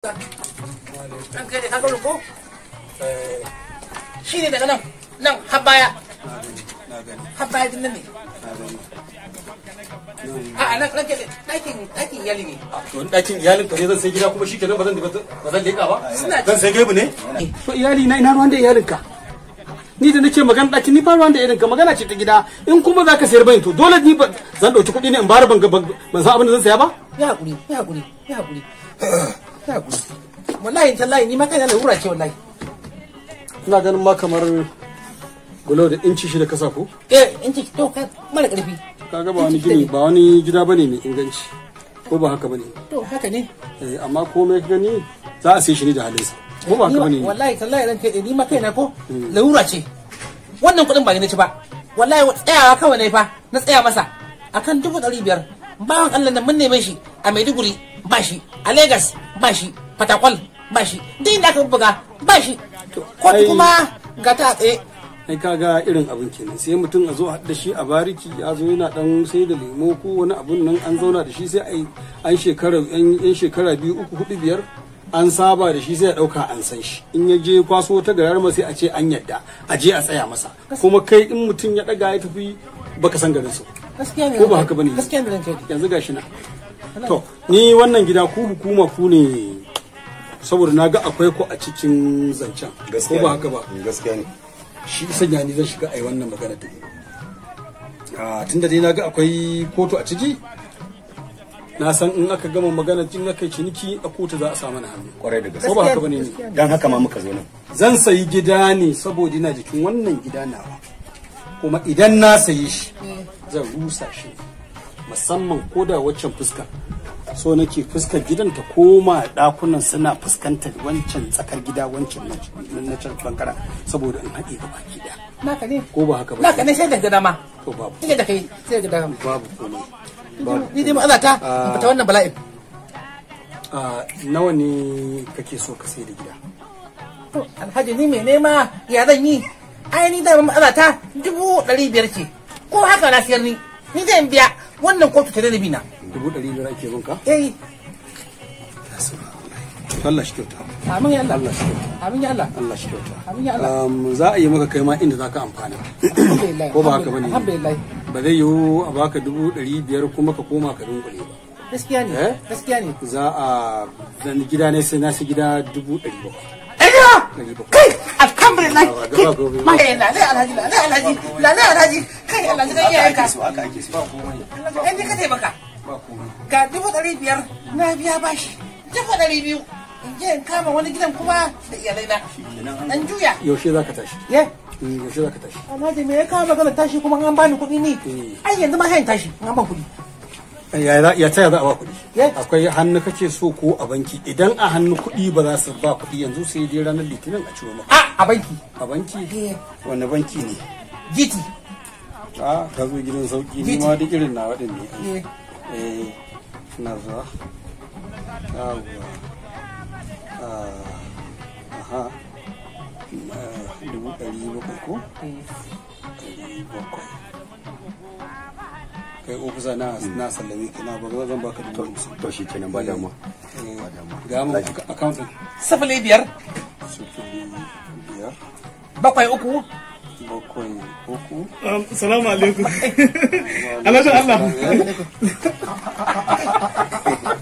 An kai da ka gano ko? Shi ne daga nan, nan har baya. Har baya din nan ne. A'a nan nan ke ɗakin ɗakin iyali ne. To ɗakin iyalin ka ne zan sai gida kuma shikenan ba zan ba zan leƙa ba? Zan sai gaibu ne? To iyali na ina ruwan da iyalinka? Ni da nake magana ɗakin ni ba ruwan da iyalinka, magana ce ta gida. In kuma za ka sayar bane to dole ni zan ɗauki kuɗi ne in bara ban san abin da zan saya ba? Ya haƙuri, ya haƙuri, ya haƙuri. Ya haƙuri. Wallahi tallahi ni ma kaina larura ce wallahi. Ina ganin ma kamar gulo da inci 6 kasa ko? Eh, inci to ka mara ƙarfi. Kaga ba wani gini ba wani gida bane mai inganci. Ko ba haka bane? To haka ne. Eh, amma komai ka gani za a sai shi ne da halinsa. Ko ba haka bane? Wallahi tallahi ran kai ni ma kaina ko larura ce. Wannan kuɗin ba ni na ci ba. Wallahi tsayawa kawai ne fa na tsaya masa akan 500,000. Bawan Allah nan mun neme shi a Maiduguri ba shi, a Lagos ba shi, Fatakwal ba shi, duk inda aka buga ba shi. Kotu kuma ga ta tsaye. Ai kaga irin abin kenan, sai mutum a zo a da shi a bariki ya zo yana dan sai da lemo ko wani abun nan, an zauna da shi sai ai an shekara yan shekara 2 3 4 5 an saba da shi sai a dauka an san shi. In ya je kwaso ta garar ma sai a ce an yadda a je a tsaya masa. Kuma kai in mutum ya daga ya tafi baka san garin su. Gaskiya ne. Ko ba haka bane? Gaskiya ne ranka. Yanzu gashi na. To ni wannan gida ku hukuma ku ne, saboda na ga akwai ku a cikin zancen. Ko ba haka ba? Gaskiya ne. Shi sanya ni zan shiga ai wannan magana da ni. Tunda dai na ga akwai kotu a ciki, na san in aka gama magana jin aka yi ciniki a kotu za a sa mana hannu. Kwarai da gaske. Ko ba haka bane ne? Dan haka ma muka zo nan. Zan sayi gida ne saboda ina jikin wannan gida nawa. Kuma idan na sayi shi zan rusa shi, musamman ko da waccan fuska. So nake fuskar gidan ta koma dakunan suna fuskantar wancan tsakar gida, wancan na can bangaren, saboda in haɗe gaba ki ɗaya. Naka ne. Ko ba haka ba? Naka ne sai da dama. To babu. Sai da kai sai da dama. Babu komai. Babu. Ni dai matsala ta in fita wannan bala'in. Nawa ne kake so ka sai da gida? To Alhaji ni mai nema ya zan yi? Ai ni da matsala ta 500,000 ce. Ko haka na siyar ni. Ni zan biya wannan kotu ta dalibi na. 500,000 ake binka? Eh. Allah shi kyauta. Amin ya Allah. Allah shi kyauta. Amin ya Allah. Allah shi kyauta. Amin ya Allah. Za a yi maka kai ma inda zaka amfana. Alhamdulillah. Ko ba haka bane? Alhamdulillah. Ba zai yiwu a baka 500,000 kuma ka koma ka dunkule ba. Gaskiya ne. Gaskiya ne. Za a dan gida ne sai na sai gida 700,000. Ayya! Kai alhamdulillah. Kai lalai alhaji, lalai alhaji, lalai alhaji. Kai alhaji dan iyayenka. Haka ake so. Ba komai. Alhaji ai ni ka taimaka. Ba komai. Ga 500,000 na biya bashi. 200,000 in je in kama wani gidan kuma da iyalai na. Dan juya. Yaushe zaka tashi? Ye. Yaushe zaka tashi? Alhaji me ya kawo magana tashi kuma an bani kuɗi ne? Ai yanzu ma sai in tashi an ban kuɗi. Ya taya za a ba kuɗi? Akwai hannu kake so ko a banki? Idan a hannu kuɗi ba za su ba kuɗi yanzu sai dai ranar Litinin a ciro maka. A banki. A banki? Wanne banki ne? GT. A ka zo gidan sauki ni ma duk irin nawa din ne. Eh, ina zuwa. Yawwa. Aha. 700,000 ko? 700. Kai ofisa na sallame ka na ba zan baka 50,000. To shi kenan ba damuwa. Ga mu account din. 05. 05. 73. 73. Salamu alaikum. Alhaji Allah.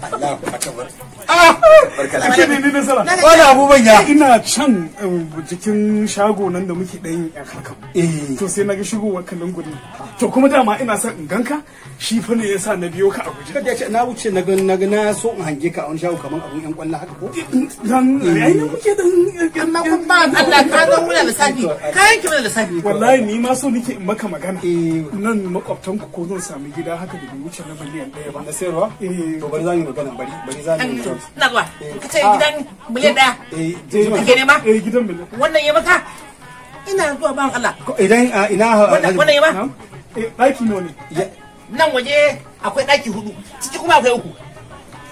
Allahu akbar. Ake ne ni nasara. Wani abu manya. Ina can jikin shago nan da muke ɗan yan harkar. To sai na ga shigowar kallon gudu. To kuma dama ina son in ganka, shi fa ne yasa na biyo ka a guje. Kada ya ce na wuce na ga na so in hange ka a wani shago kamar abun yan kwallo haka ko? Dan ai ne muke dan amma kun ba Allah ka zo muna lissafi. Ka yanke mana lissafi. Wallahi ni ma so nake in maka magana. Nan makwabtan ku ko zan sami gida haka da bai wuce na miliyan 1 ba. Na sayarwa? To bari za mu yi magana, bari za mu yi. Ina zuwa. Ka ce gidan miliyan 1. Kake nema? Eh, gidan miliyan. Wannan ya maka? Ina zuwa ban Allah. Idan ina wannan ya ma? Eh, daki nawa ne? Nan waje akwai daki 4, ciki kuma akwai 3.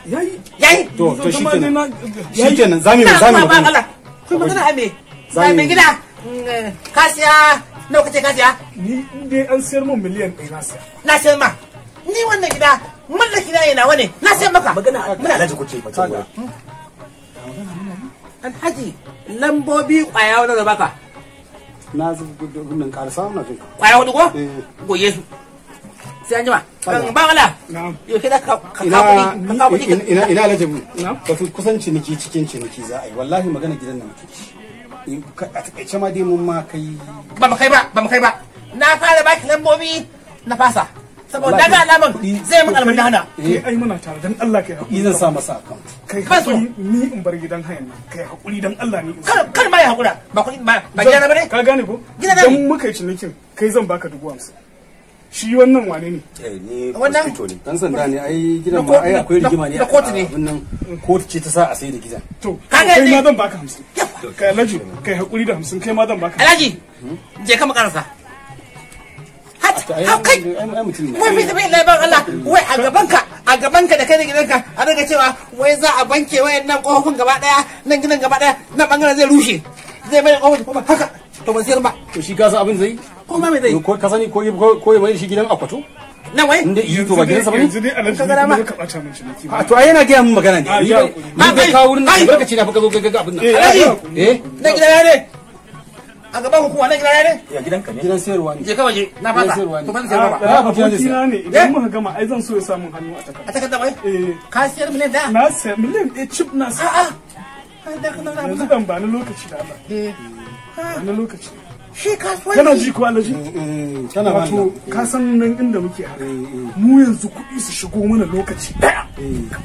Yayi. Yayi. To shikenan. Shikenan zamu yi magana. Allah. Ku magana a me? Za me gida? Ka siya nawa kace ka siya? Ni dai an sayar min miliyan 1 na siya. Na sayar ma. Ni wannan gida mallaki na yana wane na sayar maka. Magana Alhaji kuke mutum. Alhaji lambobi kwaya wani da baka. Na nan karasa na jin. Kwaya hudu ko? Goye su. Sai an jima. Ba wala. Yau sai da ka kuɗi. Ina Alhaji mu. Wato kusan ciniki cikin ciniki za a yi. Wallahi magana gidan nan muke. A takaice ma dai mun ma kai. Ba mu kai ba, ba mu kai ba. Na fara baki lambobi na fasa. Saboda daga alaman zai mun almanda hana. Kai ai muna tare dan Allah kai hakuri. Zan sa masa account. Kai hakuri ni in bar gidan hayan nan. Kai hakuri dan Allah ni. Kar ma ya hakura. Ba kuɗi ba ba gidana bane. Ka gane ko? Dan muka yi cinikin kai zan baka 50,000. Shi wannan wane ne? Eh ni wannan dan sanda ne ai gidan ma ai akwai rigima ne. Da kotu ne. Wannan kotu ce ta sa a sai da gidan. To kai ma zan baka 50. Kai Alhaji kai hakuri da 50 kai ma zan baka. Alhaji je ka makarasa. Kai wai fi tafi laifin Allah wai a gabanka da kai da gidanka a daga cewa wai za a banke wayan nan kofofin gaba daya nan gidan gaba daya nan bangaren zai rushe zai mai kofofin kuma haka to ban sayar ba. To shi ka san abin zai ko ma me zai ko ka sani ko ya mai shi gidan akwato nan wai inda iyo to ba gidansa bane yanzu dai Alhaji kuma ka bata min ciniki a to ai yana ga mun magana ne ni bai kawo wurin nan barkaci na fa ka zo ga abin nan Alhaji eh nan gidan ne a gaban hukuma nan gidan ne? Ya gidanka ne. Gidan sayarwa ne. Je ka waje na fasa. To ban sayarwa ba. Abokina ne idan muka gama ai zan so ya samu hannu a takarda. A takarda wai? Eh. Ka siyar miliyan da? Na siya miliyan ɗaya cip na siya. A'a. Yanzu dan ba ni lokaci da Allah. Eh. Ba ni lokaci. Shi kasuwanci. Kana ji ko Alhaji? Kana ba Wato ka san nan inda muke haka. Mu yanzu kuɗi su shigo mana lokaci ɗaya.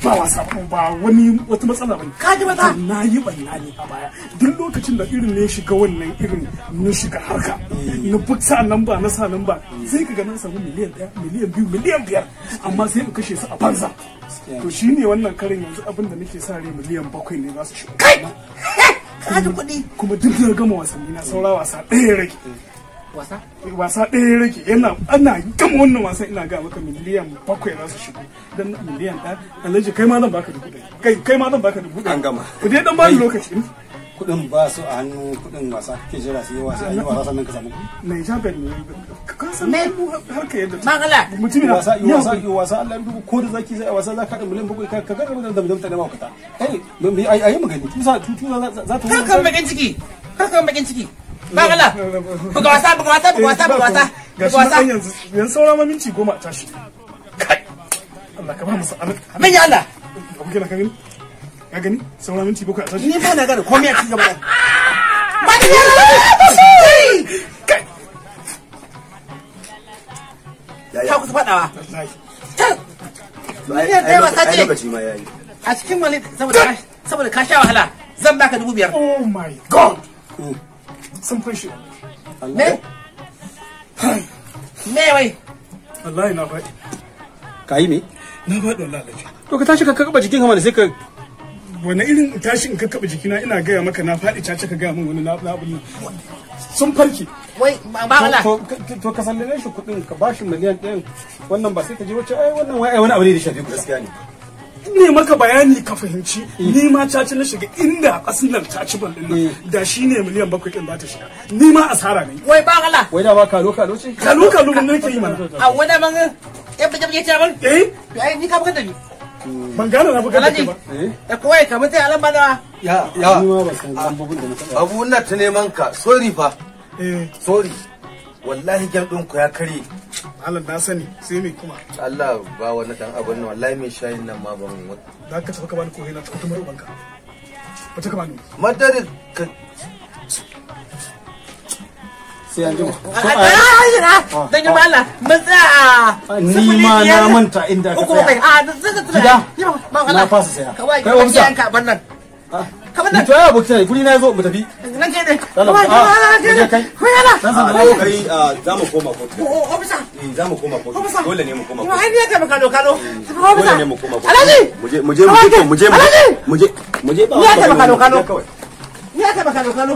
Ba wasa ba wani wata matsala bane. Ka ji maza? Na yi banna ne a baya. Duk lokacin da irin ne shiga wannan irin na shiga harka. Na buk sa lamba na sa lamba sai ka ga na samu miliyan 1, miliyan 2, miliyan 5 amma sai in kashe su a banza. To shine wannan karin yanzu abin da nake sa rai miliyan 7 ne za su shigo. Kai! Ka ji kuɗi. Kuma duk na gama wasanni na saura wasa ɗaya rage. Wasa? Wasa ɗaya rage yana ana gama wannan wasan ina ga maka miliyan 7 za su shigo. Dan miliyan 1 Alhaji kai ma zan baka 1,000. Kai ma zan baka 1,000. An gama. Ku dai dan bani lokaci. Kuɗin ba su a hannu kuɗin wasa kake jira sai wasa an yi wasa sannan ka samu kuɗi. Naija Ben ne ka san mu harka yadda Magala. Mutum na wasa yi wasa yi wasa Allah ya dubu ko da zaki zai wasa za ka haɗa miliyan 7 ka ga da da mutane ma kuta. Kai ayi mu gani tusa tutu za ta Kar kan bakin ciki. Kar kan bakin ciki. Magala. Buga wasa buga wasa buga wasa buga wasa. Ga shi nan yanzu yanzu saura ma minti 10 a tashi. Kai. Allah ka ba mu sa'a. Amin ya Allah. Abu kenan ka gani? Ka gani? Saura minti 7 a tashi. Ni ba na gane komai a cikin gaba. Ba ni Kai. Ta kusa faɗawa. Wallahi. Miliyan ɗaya wasa ce. Lokaci ma yayi. A cikin wani saboda ka sha wahala zan baka 5,000. Oh my God. Sun fashe. Me? Me wai? Wallahi na faɗi. Ka yi me? Na faɗi wallahi Alhaji. To ka tashi ka kakaba jikin ka mana sai ka wani irin tashi in kakkaɓe jikina ina gaya maka na faɗi caca ka gaya min wani na abin nan. Sun farke. Wai ba wala. To ka sallame shi kuɗin ka bashi miliyan 1 wannan ba sai ka je wacce ai wannan wai ai wani abu ne da shafi ku. Gaskiya ne. Ne maka bayani ka fahimci ni ma caca na shiga inda Arsenal ta ci bal din nan da shi ne miliyan 7 din za ta shiga ni ma asara ne. Wai ba wala. Wai da ba kalo kalo ce? Kalo kalo mun nake yi mana. A wani ban ya fi jabje ce ban? Eh? To ai ni ka buga da ni. Ban gane na buga da kai ba. Da kowa kamar sai alan badawa. Ya ya. Ni ma ban san lambobin da na faɗa. Abu na ta neman ka sorry fa. Eh. Sorry. Wallahi gem ɗin ku ya kare. Allah na sani sai me kuma. Allah ba wani dan abun nan wallahi mai shayin nan ma ban Za ka tafi ka bani kohe na ta kutumar ubanka. Ba ta ka bani. Madari ka Sai an jima. Dan yi Allah mun tsaya. Ni ma na manta inda ka tsaya. A zan tuna. Gida. Na fasa saya. Kawai Kai wamsa. ka ban nan. Kamar nan. Ni to ai abokin ne guri na zo mu tafi. Nan ke ne. Dala, a, mu je kai. Kai ala. Dan sanda. Kai za mu koma kotu. Ofisa. Eh za mu koma kotu. Ofisa. Dole ne mu koma Ni kotu. ma ai ne ka kalo kalo. Dole ne mu koma kotu. Alhaji. Mu je mu je mu je mu je mu je mu je ba. Ni aka kalo kalo. Kawai. Ni aka kalo kalo.